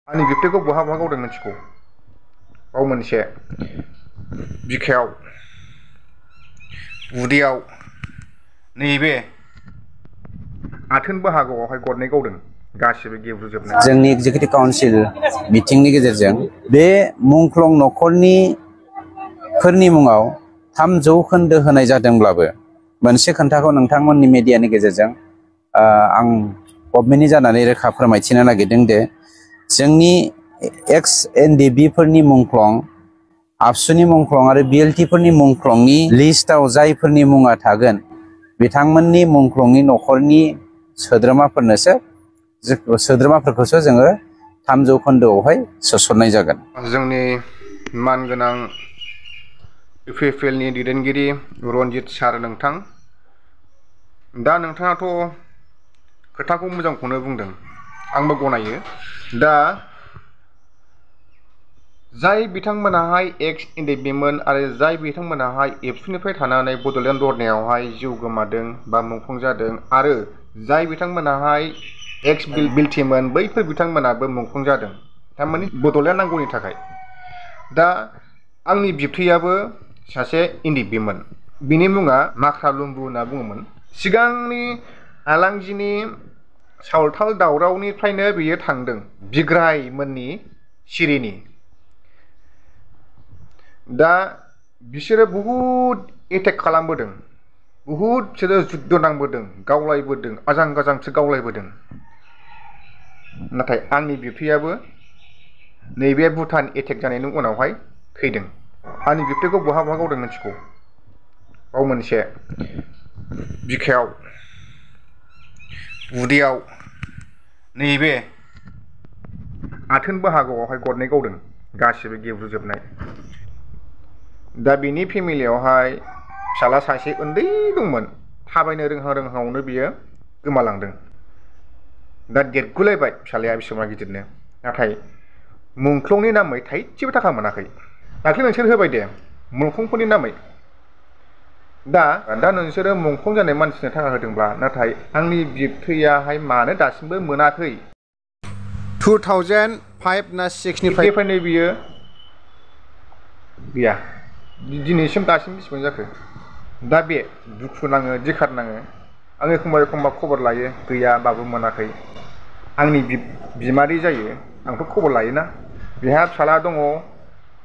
आंनि बिबथैखौ बहा गावदों मिथिगौ। बाव मोनसे बिखायाव उदैयाव नैबे आथोन बाहागोआवहाय गरनै गावदों, गासिबो गेब्रुजोबनाय। जोंनि एग्जिकिउटिभ काउन्सिल मिटिंनि गेजेरजों बे मुंख्लं न'खरनि फोरनि मुङाव 3 जौखोन्दो होनाय जादोंब्लाबो मोनसे खोन्थाखौ नोंथांमोननि मिडियानि गेजेरजों आं गभर्नमेन्टनि जानानै रोखा फोरमायथिनो नागिरदों दे जोंनि एक्स एनडिबि फोरनि मुंख्लं, आबसुनि मुंख्लं आरो बिएलटि फोरनि मुंख्लंनि लिस्टआव जायफोरनि मुङा थागोन बिथांमोननि मुंख्लंनि न'खरनि सोद्रोमाफोरखौसो जोङो 3 जौखोन्दोआवहाय सोसननाय जागोन। जोंनि मानगोनां इउपिपिएलनि दैदेनगिरि रनजित सार नोंथां, दा नोंथाङाथ' खोथाखौ मोजांखौनो बुंदों, आंबो गनायो। दा जाय बिथांमोनाहाय एक्स एनडिबिमोन आरो जाय बिथांमोनाहाय एबसुनिफ्राय थानानै बड'लेण्ड धरनायावहाय जिउ गोमादों बा मुंख्लं जादों आरो जाय बिथांमोनाहाय एक्स बिएलटिमोन बैफोर बिथांमोनाबो मुंख्लं जादों, थारमाने बड'लेण्ड नांगौनि थाखाय। दा आंनि बिबथैयाबो सासे एनडिबिमोन, बिनि मुङा माख्रा लुम्बु होनना बुङोमोन। सिगांनि आलांजिनि सावथाल दावरावनिफ्रायनो बियो थांदों बिग्राय मोननि सिरिनि। दा बिसोरो बहुद एटेक खालामबोदों, बहुद बिसोरो जुद्ध नांबोदों, गावलायबोदों, आजां गाजांसो गावलायबोदों। नाथाय आंनि बिबथैयाबो नैबे भुटान एटेक जानायनि उनावहाय थैदों। आंनि बिबथैखौ बहा गावदों मिथिगौ। बाव मोनसे बिखायाव उदैयाव नैबे आथोन बाहागोआवहाय गरनै गावदों, गासिबो गेब्रुजोबनाय। दा बिनि फेमिलियावहाय फिसाला सासे उन्दै दंमोन, थाबायनो रोंहांआवनो बियो गोमालांदों। दा देरगुलायबाय फिसालाया बेसेबां गिदिरनो, नाथाय मुंख्लंनि नामै थाइसेबो थाखा मोनाखै। दाख्लै नोंसोर होबाय दे मुंख्लंफोरनि नामै। दा नोंसोरो मुंख्लं जानाय मानसिनो थाखा होदोंब्ला, नाथाय आंनि बिबथैयाहाय मानो दासिमबो मोनाखै? 2005 ना 6 निफ्रायनो बियो गैया। दिनैसिम दासिम बेसेबां जाखो? दा बे दुखु नाङो, दिखार नाङो। आं एखमबा खबर लायो, गैया बाबु मोनाखै। आंनि बिमादै जायो, आंथ' खबर लायोना। बेहा फिसाला दङ,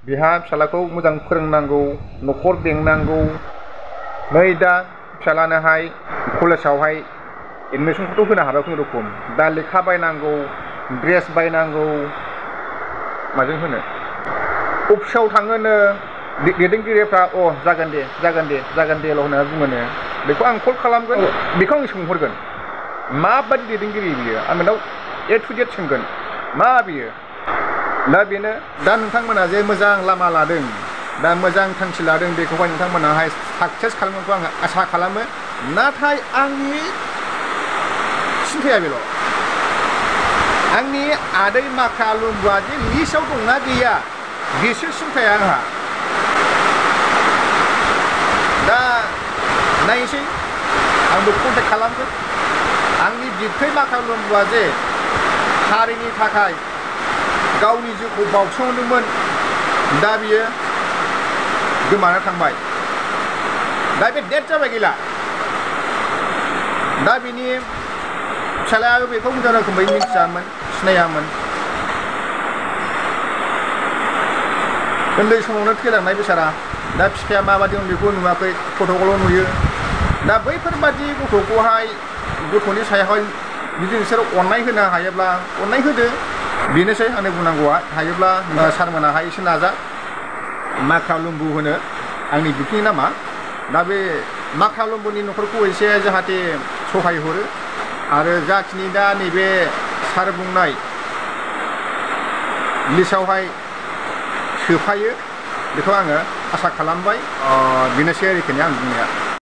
बेहा फिसालाखौ मोजां फोरोंनांगौ, न'खर बेंनांगौ। नै दा फिसालानोहाय कलेजावहाय एडमिसनखौथ' होनो हाबाय खुनुरुखुम। दा लेखा बायनांगौ, ड्रेस बायनांगौ, माजों होनो? अफिसाव थाङोनो दैदेनगिरिफ्रा जागोन देल' होनना बुङोनो। बेखौ आं कल खालामगोन, बेखौ आं सोंहरगोन माबायदि दैदेनगिरि बियो, आं बेनाव A to Z सोंगोन मा बियो। दा बेनो, दा नोंथांमोना जे मोजां लामा लादों, दा मोजां थांखि लादों, बेखौहाय नोंथांमोनाहाय साक्सेस खालामगोनखौ आं आसा खालामो। नाथाय आंनि सिन्थाया बेल', आंनि आदै माख्रा लुम्बुआ जे लिस्टआव दंना गैया बेसो सिन्थाया आंहा। दा नायनोसै, आंबो कन्टेक्ट खालामगोन। आंनि बिबथै माख्रा लुम्बुआ जे हारिनि थाखाय गावनि जिउखौ बाउसोमदोंमोन, दा बियो गोमाना थांबाय। दा बे डेट जाबाय, गैला। दा बिनि फिसालायाबो बेखौ मोजां रोखोमै मिथियामोन, सिनायामोन। उन्दै समावनो थैलांनाय बेसारा। दा बिफाया माबायदिमोन बेखौ नुवाखै, फट'खौल' नुयो। दा बैफोरबादि गथ'खौहाय, गथ'नि सायावहाय जुदि नोंसोर अननाय होनो हायोब्ला अननाय होदो। बेनोसै आंनि बुंनांगौआ। हायोब्ला सारमोनाहाय एसे नाजा। माख्रा लुम्बु होनो आंनि बिबथैनि नामा। दा बे माख्रा लुम्बुनि न'खरखौ एसे जाहाथे सहाय हरो, आरो जाखिनि दा नैबे सार बुंनाय लिस्टआवहाय सोफायो, बेखौ आङो आसा खालामबाय। बेनोसै आरोखि आं बुंनाया।